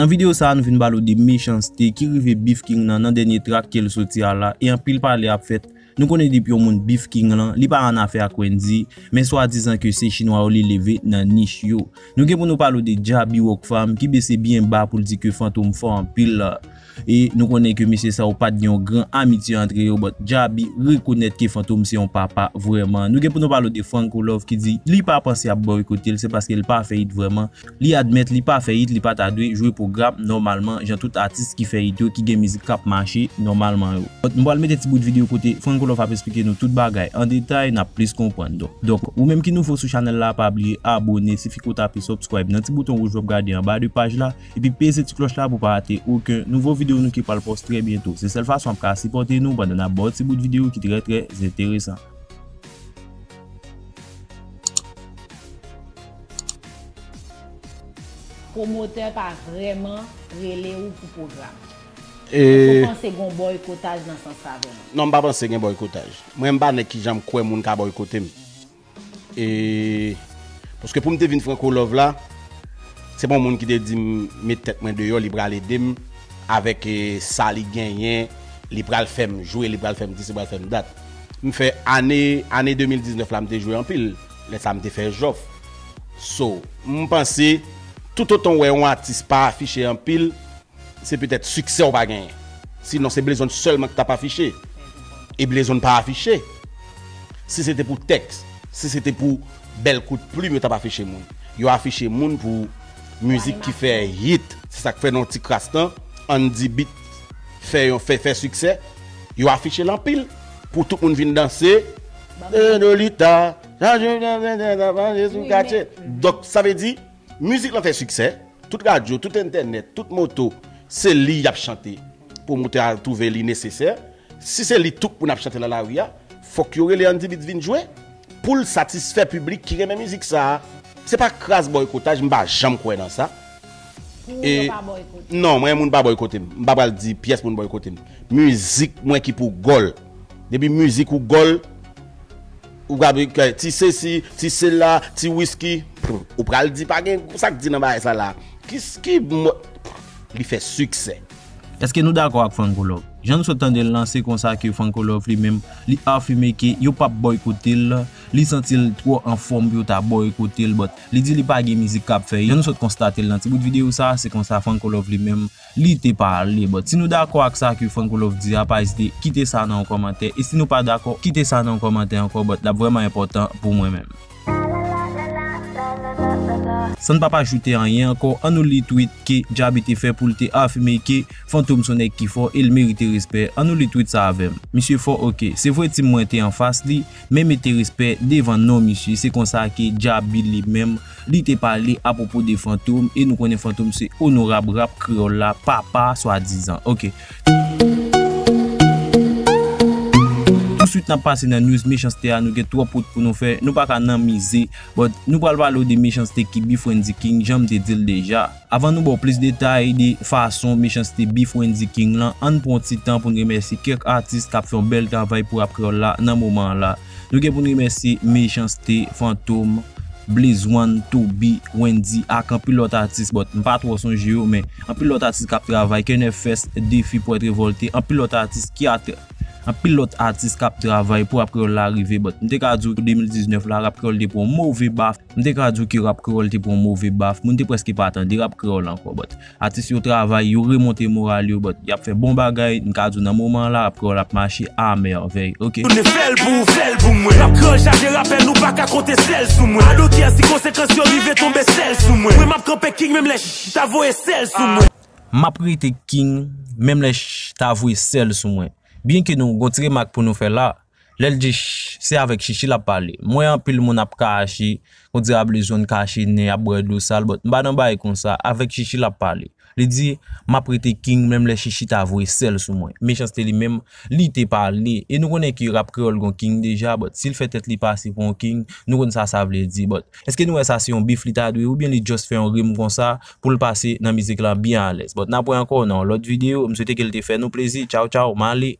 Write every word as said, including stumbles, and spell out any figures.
Nan videyo sa a, nou vin pale w de Mechanste ki rive beef King nan, nan dènye trak ke l soti a la, e anpil pale ap fèt. Nou konnen depi yon moun beef King lan, li pa annafè ak Wendyy, men swadizan ke se chinwa yo li leve nan nich yo. Nou gen pou nou pale w de Djaby Rockfam ki bese byen ba pou l di ke Fantom fò anpil. E nou konnen ke mesye sa yo pa t gen yon gran amitye antre yo, but Djaby rekonèt ke Fantom se yon papa vrèman. Nou gen pou nou pale w de Franco Love ki di li pa panse ap boykote l, se paske l pa fè it vrèman. Li admèt li pa fè it, li pa ta dwe jwe pwogram nòmalman, jan tout atis ki fè it yo, ki gen mizik k ap mache nòmalman yo. But m pral mete ti bout videyo kote Franco Love ap esplike nou tout bagay an detay, n ap plis konprann. Donk, donk, ou menm ki nouvo sou chanèl la, pa bliye abòne, sifi ke w tape subscribe nan ti bouton wouj w ap gade anba de paj la, epi peze ti klòch la pou w pa rate okenn nouvo videyo nou ki pral post trè byento. Se sèl fason w ap ka sipòte nou pandan n ap ba w ti bout videyo ki trè, trè enteresan. Pwomotè pa vrèman rele w pou pwogram. Èske w panse gen yon bòykotaj nan sans sa vrèman? Non, m pa panse gen bòykotaj. Mwen, m pa nèg ki janm kwè moun ka bòykote m. E paske pou m te vin Franco Love la, se pa yon moun ki te di m met tèt mwen deyò, li pral ede m avèk e, sa li genyen, li pral fè m jwe, li pral fè m dis, li pral fè m dat. M fè ane, ane de mil diznèf la, m te jwe anpil. Lè sa a, m te fè jòf. So, m panse, toutotan w wè yon atis pa afiche anpil, se petèt siksè w pa genyen. Sinon, se Blezonn sèlman ki t ap afiche. E Blezonn pa afiche. Si se te pou tèks, si se te pou bèl kout plim, yo t ap afiche moun. Yo afiche moun pou mizik ki fè hit. Se sa k fè nan yon ti kras tan, Andy Beat fè yon fè, fè siksè. Yo afiche l anpil pou tout moun vin danse. E Nolita, chanje sou katye. Donk, sa vle di, mizik lan fè siksè. Tout radyo, tout entènèt, tout moto, se li y ap chante. Pwomotè a twouve li nesesè. Si se li tout moun ap chante nan lari a, fòk yo rele Andy Beats vin jwe pou l satisfè piblik ki renmen mizik sa a. Se pa kras bòykotaj, m pa janm kwè nan sa. Pou ou, yo pa bòykote? Non, mwen, moun pa bòykote m. M pa pral di pyès moun bòykote m. Mizik mwen ki pou gòl. Depi mizik ou gòl, ou ka di ti sesi, ti sela, ti wiski. Ou pral di pa gen sa k di nan bagay sa la. Ki, ki mo-, li fè siksè. Èske nou dakò ak Franco Love? Jan nou sot tande l lan, se konsa ke Franco Love li menm, li afime ke yo p ap bòykote l, li santi l twò anfòm pou yo ta bòykote l, but li di li pa gen mizik k ap fè it. Jan nou sot konstate l nan ti bout videyo sa, se konsa Franco Love li menm, li te pale. But si nou dakò ak sa ke Franco Love di a, pa ezite kite sa nan yon kòmantè. E si nou pa dakò, kite sa nan yon kòmantè ankò, but l ap vrèman enpòtan pou mwen menm. San n pa pa ajoute anyen ankò, ann nou li tweet ke Djaby te fè pou l te afime ke Fantom se yon nèg ki fò e l merite respè. Ann nou li tweet sa avè m. Misye fò, oke. Se vre team mwen te anfas li, men mete respè devan non misye. Se konsa ke Djaby li menm, li te pale apwopo de Fantom, e nou konnen Fantom se onorab rap kreyòl la, papa swadizan. Oke. Touswit n ap pase nan news Mechanste a, nou gen twòp wout pou nou fè, nou pa ka nan mize, but nou pral pale w de Mechanste ki beef Wendyy King, jan m te di l deja. Avan nou ba w plis detay de fason Mechanste beef Wendyy King lan, ann pran ti tan pou n remèsye kèk atis k ap fè yon bèl travay pou rap kreyòl la nan moman an la. Nou gen pou n remèsye Mechanste, Fantom, Blaze One, Toby, Wendyy ak anpil lòt atis, but m pa twò sonje yo, men anpil lòt atis k ap travay, Kenèf Fès, Defi, Pwèt Revòlte, anpil lòt atis ki ap anpil lòt atis k ap travay pou rap kreyòl la rive, but m te ka di w de mil diznèf la, rap kreyòl te pran yon move baf. M te ka di w ke rap kreyòl te pran yon move baf. Moun te prèske pa tande rap kreyòl ankò, but atis yo travay, yo remonte moral yo, but y ap fè bon bagay. M ka di w nan moman an la, rap kreyòl ap mache a mèvèy, oke? Tounen fè l pou ou, fè l pou mwen. Rap kreyòl chaje rapè, nou pa ka konte sèl sou mwen. Adoki a si konsekans yo rive tonbe sèl sou mwen. Mwen m ap kanpe king menm lè ch ta voye sèl sou mwen. M ap rete king, menm lè ch ta voye sèl sou mwen. Byenke nou gon ti remak pou nou fè la, lè l di ch, se avèk Chichi l ap pale. M wè anpil moun ap kache, on dirè Blaze One kache nen, ap bwè dlo sal, but m pa nan bagay konsa, avèk Chichi l ap pale. Li di, m ap rete king, menm lè Chichi ta voye sèl sou mwen. Mechanste li menm, li te pale. E nou konnen ke rap kreyòl gon king deja, but si l fè tèt li pase pou yon king, nou konn sa sa vle di, but èske nou wè sa se yon beef li ta dwe, oubyen li just fè yon rim konsa pou l pase nan mizik la byen alèz? But n ap wè ankò nan yon lòt videyo, m swete ke l te fè nou plezi. Tchaw, tchaw, m ale.